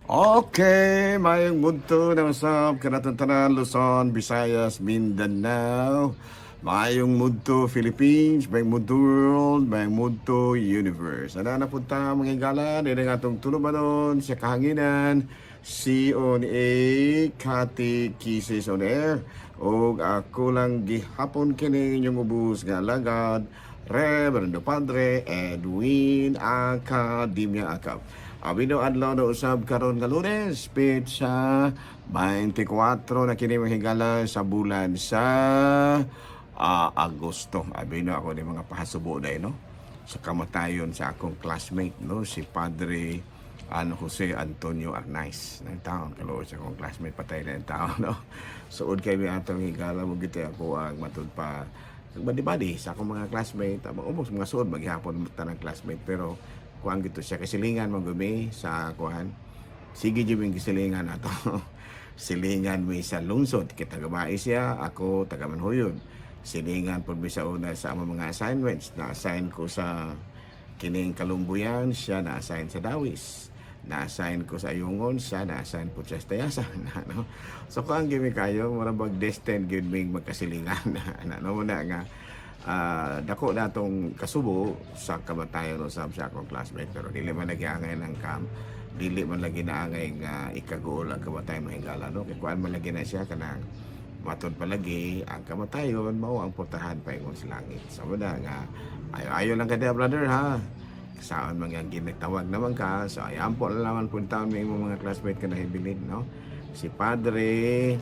Okay, maayong budto na usab kanatong tanan, Luzon, Visayas, Mindanao. Maayong budto, Philippines, maayong budto, world, maayong budto, universe. Ana na punta, mga higala, nila nga atong tulumanon sa kahanginan, C on A, Kati Kisses on Air. Og ako lang gihapon kini inyong ubos nga alagad, Reverendo Padre Edwin Academia Acap. Abino adlaw na usab karon nga Lunes, petsa 24 na kini, mga higala, sa bulan sa Agosto. Abino ako ni mga pahasubo na no sa kamatayon sa akong classmate, no, si Padre ano Jose Antonio Arnaiz ng taon kaluoy sa akong classmate, patay na yung taon, no. Suod kay mi atong higala mo gito ako ang matud pa badi-badi sa akong mga classmate, ang ubos mga suod maghapon tanang classmate, pero kuan gito siya kasilingan man gumi sa kuan, sige jud yung gisilingan ato, silingan mi sa lungsod kita, babae siya, ako taga Manhuyod. Silingan pud mi sa una sa among mga assignments. Na-assign ko sa kining Kalumbuyan, siya na-assign sa Dawis. Na-assign ko sa Ayungon, siya na-assign po siya sa Tayasan, no? So kuan gyud mi kayo, mura bag destined gyud ming magkasilingan, no, muna nga dako na atong kasubo sa kamatayon usab sa akong classmate, pero dili man lagi angay ng kam dili man lagi naangay nga ikaguol ang kamatayon, mga higala, no, kay kuan man lagi na siya, kanang matud palagi ang kamatayon mao ang putahan paingon sa langit. So muna nga ayo-ayo lang kada brother ha, saan mga ginatawag naman ka. So ayan po na naman puntaon may imong mga classmate ka na hibilin, no, si Padre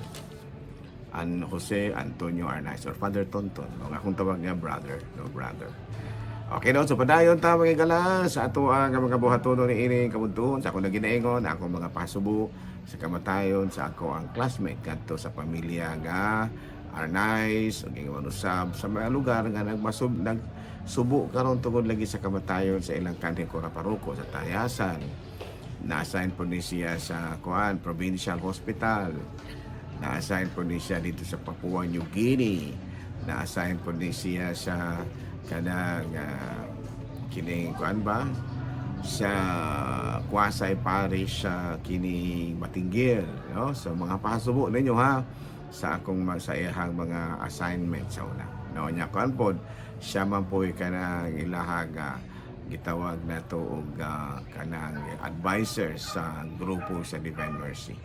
An Jose Antonio Arnaiz or Father Tonton. No, nga akong tawag niya brother, no, brother. Okay, no, so padayon ta, mga higala, sa ato ang mga buhatonon ni ining kabuntuhon sa akong naginaingon, ako mga pasubo sa kamatayon sa ako ang classmate kadto sa pamilya nga Arnaiz ug ingon usab sa mga lugar nga nagmasub nagsubo karon tungod lagi sa kamatayon sa ilang kanhing kura paroko sa Tayasan. Na-assign po ni siya sa kuan Provincial Hospital. Na-assign po ni siya dito sa Papua New Guinea. Na-assign po ni siya sa kanang kining kuan ba sa Quasi Parish sa kining Matinggil, no? So mga pasubo ninyo ha sa akong sa iyahang mga assignment sa una, no, nya kuan pod siya man po kanang ilahang gitawag na to og kanang advisor sa grupo sa Divine Mercy.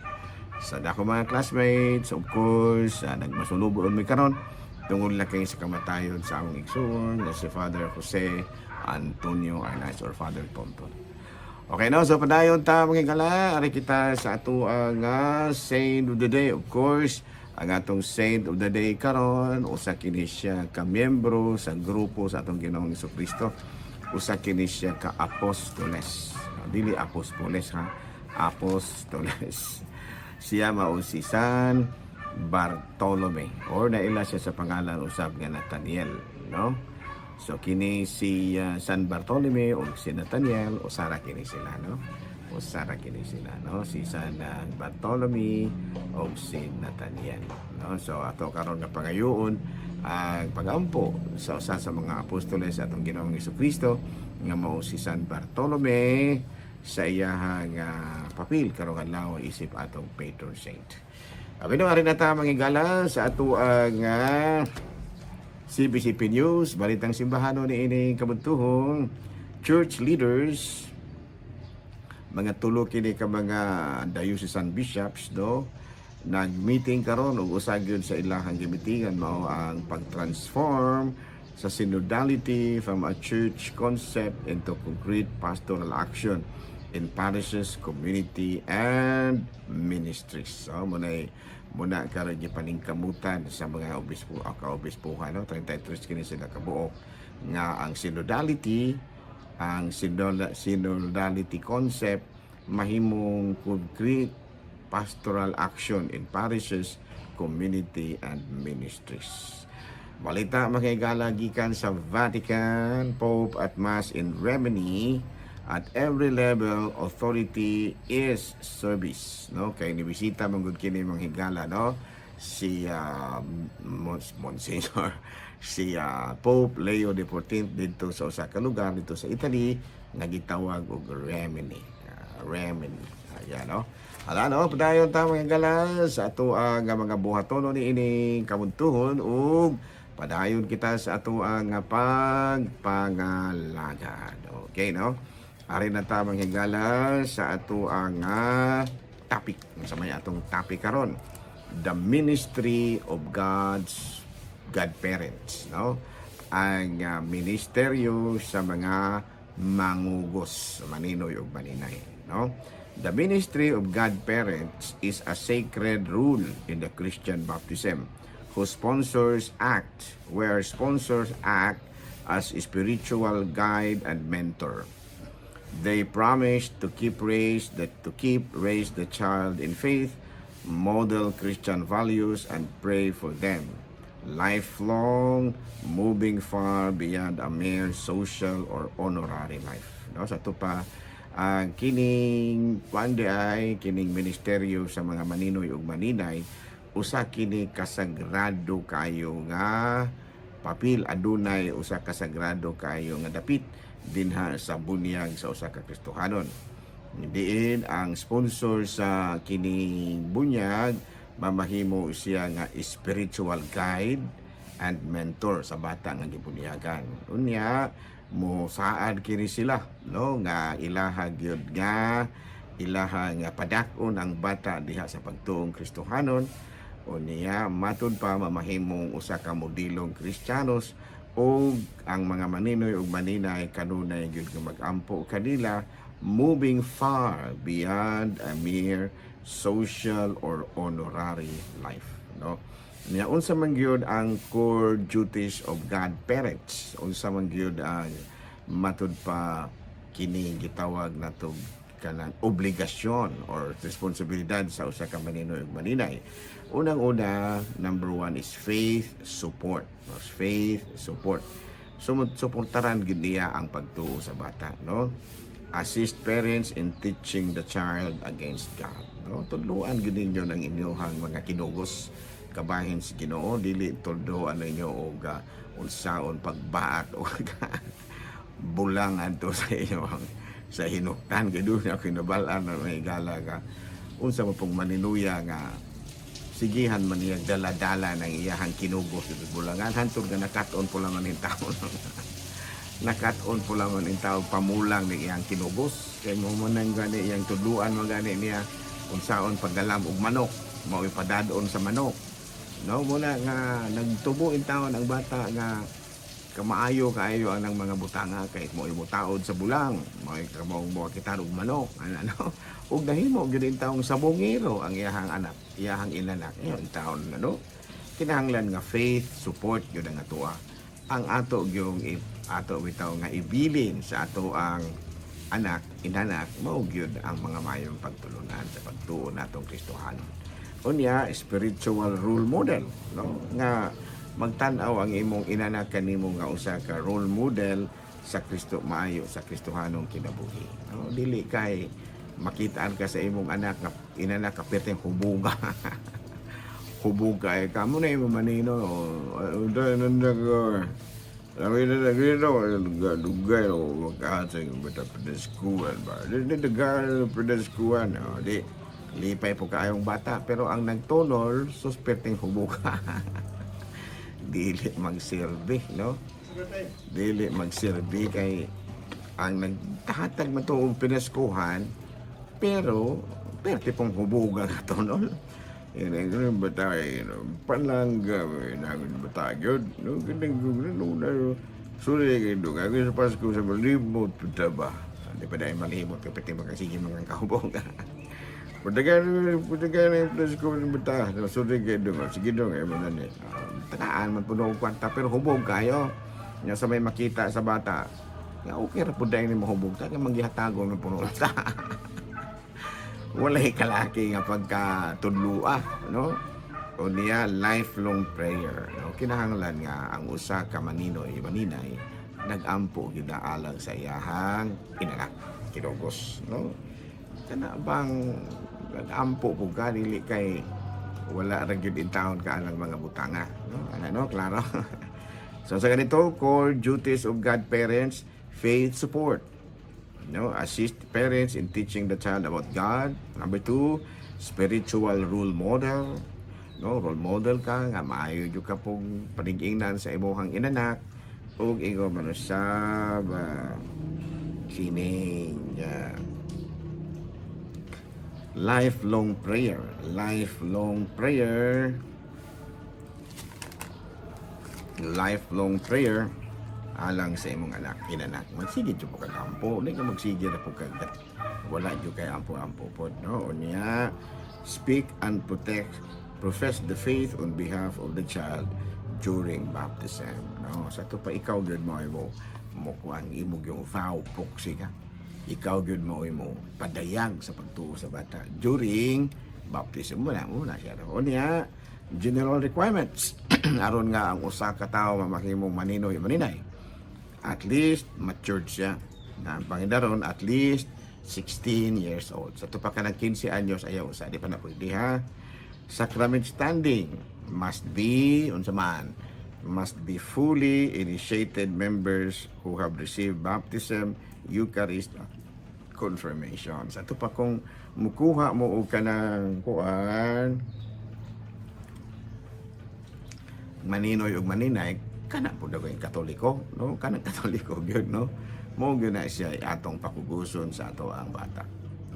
Sa dako mga classmates, of course, nagmasulubo mi karon tungod lang kay sa kamatayon sa among igsoon nga si Father Jose Antonio Arnaiz or Father Tonton. Okay, no, so padayon ta, mga higala, ari kita sa ato ang saint of the day. Of course, ang atong saint of the day karon, usa kini siya ka miyembro sa grupo sa atong Ginoong Kristo. Usa kini siya ka apostoles. Dili apostoles ha, apostoles. Siya mao si San Bartolome or naila siya sa pangalan usab nga Nathaniel, no? So kini si San Bartolome o si Nathaniel, usara kini sila, no? Usara kini sila, no? Si San Bartolome o si Nathaniel, no? So ato karon nga pangayoon ang pagampo sa usa sa mga apostoles sa atong Ginoong Kristo nga mao si San Bartolome sa iyahang papel karong adlaw isip atong patron saint. Abi no, ari na ta, mga higala, sa ato ang CBCP News, Balitang Simbahano ni ining kabuntuhong. Church leaders, mga tulo kini ka mga diocesan bishops, no, nag-meeting karon ug usa gyud sa ilahang gimitingan mao ang pag-transform sa synodality from a church concept into concrete pastoral action in parishes, community, and ministries. So, muna karon gipaningkamutan sa mga obispo o kaobispuhan, no, 33 kini sila kabuok nga ang synodality, ang synodality concept mahimong concrete pastoral action in parishes, community, and ministries. Balita, mga higala, gikan sa Vatican, Pope at Mass in Rimini: "At every level, authority is service." No, kay nibisita man gud kini, mga higala, no, si Monsignor si Pope Leo XIV didto sa usa ka lugar dito sa Italy nga gitawag og Rimini. Remen. Ayan, no? Hala, no? Padayon ta, mga higala, sa ato ang mga buhatono ni ining kabuntuhon ug padayon kita sa ato ang pagpangalagad. Okay, no? Ari na ta, mga higala, sa ato ang topic. Sa may atong topic karon, the ministry of God's godparents, no? Ang ministeryo sa mga mangugos, maninoy ug maninay, no? The ministry of godparents is a sacred role in the Christian baptism, whose sponsors act, where sponsors act as spiritual guide and mentor. They promise to keep raise the child in faith, model Christian values, and pray for them. Lifelong, moving far beyond a mere social or honorary life. No, sa ato pa ang kining kuan di ay kining ministeryo sa mga maninoy ug maninay, usa kini kasagrado kayo nga papel, adunay usa ka sagrado kayo nga dapit dinha sa bunyag sa usa ka Kristohanon, diin ang sponsor sa kining bunyag mamahimo siya nga spiritual guide and mentor sa bata nga gibunyagan. Unya mo saad kini sila, no, nga ilaha gyud nga ilaha nga padak-on ang bata diha sa pagtuong Kristohanon. Unya matud pa mamahimong usa ka modelong Kristiyanos ug ang mga maninoy ug maninay kanunay gyud nga mag-ampo kanila, moving far beyond a mere social or honorary life, no? Nya unsa man gyud ang core duties of godparents? Unsa man gyud ang matud pa kini gitawag nato kanang obligasyon or responsibilidad sa usa ka maninoy ug maninay? Unang-una, number one is faith support. No? Faith support. So, suportaran gyud niya ang pagtuo sa bata, no? Assist parents in teaching the child against God. No? Tudluan gyud ninyo ng inyong mga kinugos kabahin sa Ginoo, dili tudluan ninyo og unsaon pagbaat o bulang adto sa inyong sa hinuktan. Kay doon ako kinabal-an na may gala ka unsa mo pong maninuya nga sigihan man niya dala-dala ng iyahang kinugos sa bulangan hantod nga nakat-on po lang ang tao, nakat-on po lang ang tao pamulang ng iyang kinugos, kay mo mo nang gani iyang tudluan man gani niya unsaon paggalam og manok, mao ipadadon sa manok, no? Muna nga nagtubo in taon ang bata nga kamaayo kaayo ang nang mga butanga kay mo imutaod sa bulang, mo kamong mo kita og manok ana, no? Ug nahimo gyud in taong sabongero ang iyahang anak, iyahang inanak. Ingon taon, ano, kinahanglan nga faith support gyud ang atoa, ang ato gyung ato bitaw nga ibilin sa ato ang anak, inanak, mao gyud ang mga mayong pagtulunan sa pagtuo natong Kristohanon. Unya, spiritual role model, no, nga magtan-aw ang imong inanak kanimo nga usa ka role model sa Kristo, maayo sa Kristohanong kinabuhi, no? Dili kay makitaan ka sa imong anak nga inanak ka perteng hubuga hubog kay kamo na imo manino lagi na lagi na dugay o magkahatay ng bata pedeskuan ba di di dugay pedeskuan, o di lipay po kaayong bata, pero ang nagtunol suspecting hubog, dili magsilbi, no? Dili magsilbi kay ang nagtahatag man to og pinaskuhan, pero perte pong hubog ang tunol. Yun ang ganun bata, yun, palangga, namin bata, yun, no, ganun, ganun, no, suri, ganun, ganun, sa Pasko, sa malimot, punta ba? Hindi pa dahil malimot, kapit yung mga mga kahubog. Padagan, padagan yung Pasko ng bata, suri, ganun, sige dong, eh, mo na ni. Takaan man po og kwarta, pero hubog kayo. Nga sa may makita sa bata, nga okay ra po dahil ni mahubog ka, nga manggihatagon ng puno ta. Walay kalaki nga pagkatudlua, no? O niya, lifelong prayer, no? Kinahanglan nga ang usa ka maninoy, maninay, nagampo gyud na alang sa iyahang inanak, kinugos, no? Kana bang nagampo po ka, dili kay wala ra gyud intawon ka alang mga butanga, no? Ano, no? Klaro. So sa ganito, core duties of godparents: faith support. No, assist parents in teaching the child about God. Number two, spiritual role model. No, role model ka nga maayo jud ka pong panigingnan sa imong inanak ug ingon man usab kining lifelong prayer, lifelong prayer, lifelong prayer alang sa imong anak, inanak. Magsige jud po kag ampo, di ka magsige ra po kag wala jud kay ampo-ampo pod, no? Unya, speak and protect, profess the faith on behalf of the child during baptism, no? Sa ato pa, ikaw gyud mo imo mo kuan, imo yung vow proxy ka, ikaw gyud mo imo padayag sa pagtuo sa bata during baptism mo na mo na siya. Unya, general requirements aron nga ang usa ka tawo mamahimong maninoy, maninay: at least matured siya na ang pangidaron at least 16 years old. Sa ato pa ka ng 15 anyos, ayaw usa, di pa na pwede, ha. Sacrament standing must be unsa man, must be fully initiated members who have received baptism, Eucharist, confirmation. Sa ato pa kung mukuha mo og kanang kuan, maninoy ug maninay, kana po daw yung Katoliko, no? Kanang Katoliko gyud, no? Mo gyud na siya atong pakuguson sa ato ang bata,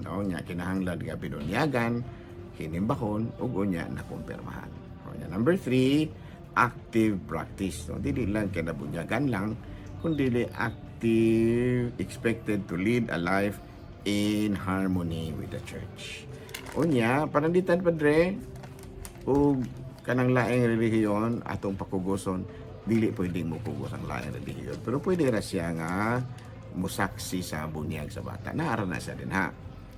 no? Nya kinahanglan nga binunyagan, hinimbakon ug unya na kumpirmahan. Unya, number 3, active practice. No, dili lang kay nabunyagan lang, kundi active, expected to lead a life in harmony with the church. Unya, pananglitan, Padre, ug kanang laing relihiyon atong pakuguson, dili pwedeng mukugos ang laing relihiyon, pero pwede ra siya nga musaksi sa bunyag sa bata. Naara na siya din ha,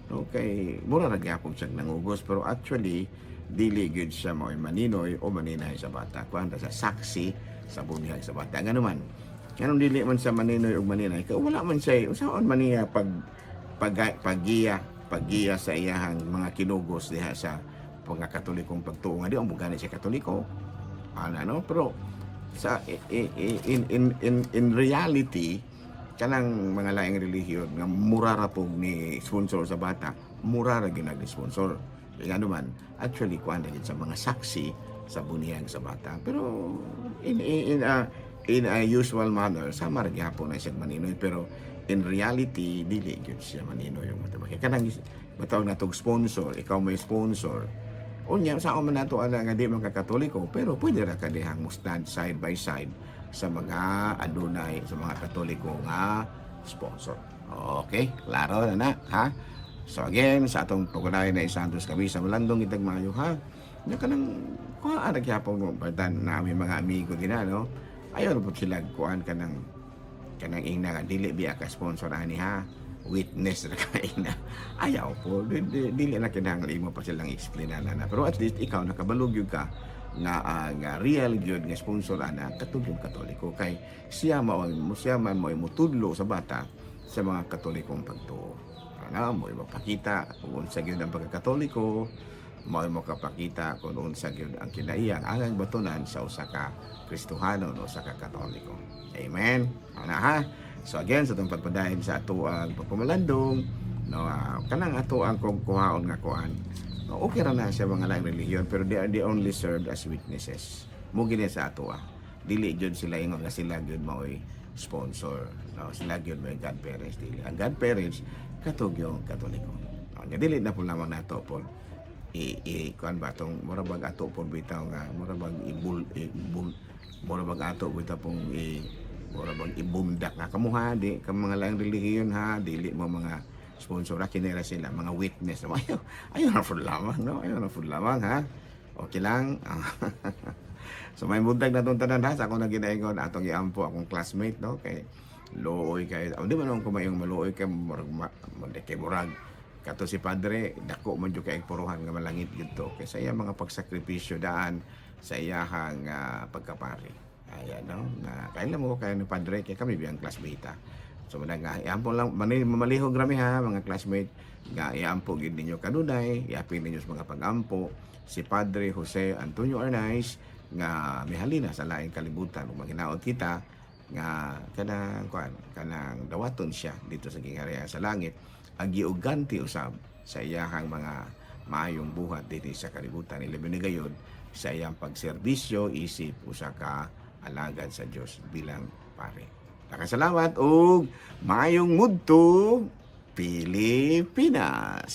okay, mura ra gyapon siya nangugos, pero actually dili gyud siya mao'y maninoy o maninay sa bata. Kuan ra sa saksi sa bunyag sa bata. Ngano man, nganong dili man siya maninoy o maninay? Kay wala man siya, unsaon man niya pag paggiya sa iyahang mga kinugos diha sa pagkakatolikong pagtuo nga di ang gani siya Katoliko ana, no? Pero sa in reality, kanang mga laing relihiyon nga mura ra pog ni sponsor sa bata, mura ra gyud nag-sponsor. Kaya ano man, actually kuan ra gyud sa mga saksi sa buniyag sa bata, pero in a usual manner, sama ra gyapon na siya maninoy, pero in reality dili gyud siya maninoy yung mataba. Kay kanang matawag natog sponsor, ikaw may sponsor. Unya, sa man nato ana nga di man ka Katoliko, pero pwede ra ka dihang mo stand side by side sa mga adunay sa mga Katoliko nga sponsor. Okay, klaro na na, ha? So again, sa atong pag-unahin na Santos kami sa malandong itag maayo, ha. Nya kanang kuha ra gyapon mo batan na aming mga amigo din na, no. Ayaw ra pud sila kuan kanang ingna nga dili biya ka sponsor ani, ha, witness ra ka na. Ayaw po, dili na kinahanglan imo pa silang explain na, pero at least ikaw nakabalog gyud ka nga nga real gyud nga sponsor ana katong Katoliko, kay siya mao mo, siya man mo mutudlo sa bata sa mga Katolikong pagtuo. Ana mo mapakita kung unsa gyud ang pagkakatoliko, mao mo kapakita kung unsa gyud ang kinaiyang ang batunan sa usa ka Kristohano o usa ka Katoliko. Amen. Ana, ha. So again, sa itong pagpadayon sa ato ang pagpamalandong, no, kanang ato ang kung kuhaon nga kuan, no, okay ra na siya mga laing relihiyon, pero they are, they only served as witnesses. Mo gini sa ato ah. Dili jud sila ingon nga sila gyud maoy sponsor. No, sila gyud may godparents, dili. Ang godparents katong yung Katoliko. No, nya dili na po lamang nato po i kuan ba tong mura bag ato po bitaw nga mura bag ibul ibul mura bag ato bitaw pong i mura bag ibundak nga kamuha di ka mga laing relihiyon, ha, dili mo mga sponsor ha, kinera sila mga witness. Ayaw, ayaw na po lamang, no? Ayaw na po lamang, ha. Okay lang. So may buntag na itong tanan, ha, sa akong naginaingon atong iampo akong classmate, no, kay luoy kay di man naman ko mayong maluoy kay murag kay murag kato si Padre, dako man jud kay puruhan nga malangit gidto kay sa iya mga pagsakripisyo daan sa iyahang pagkapari. Ayan, no, na kailan mo kay ni Padre, kay kami biyang classmate, ah. So manang nga iampo lang mani, mamalihog rami, ha, mga classmate, nga iampo gid ninyo kanunay, iapil ninyo sa mga pagampo si Padre Jose Antonio Arnaiz nga mihalina sa laing kalibutan ug maghinaot kita. Nga kanang kuan, kanang dawaton siya dito sa gingharian sa langit, ang giuganti usab sa iyahang mga maayong buhat dinhi sa kalibutan, ilabi na gayud sa iyang pagserbisyo isip usa ka alagad sa Dios bilang pare. Nakasalamat og maayong mudto, Pilipinas.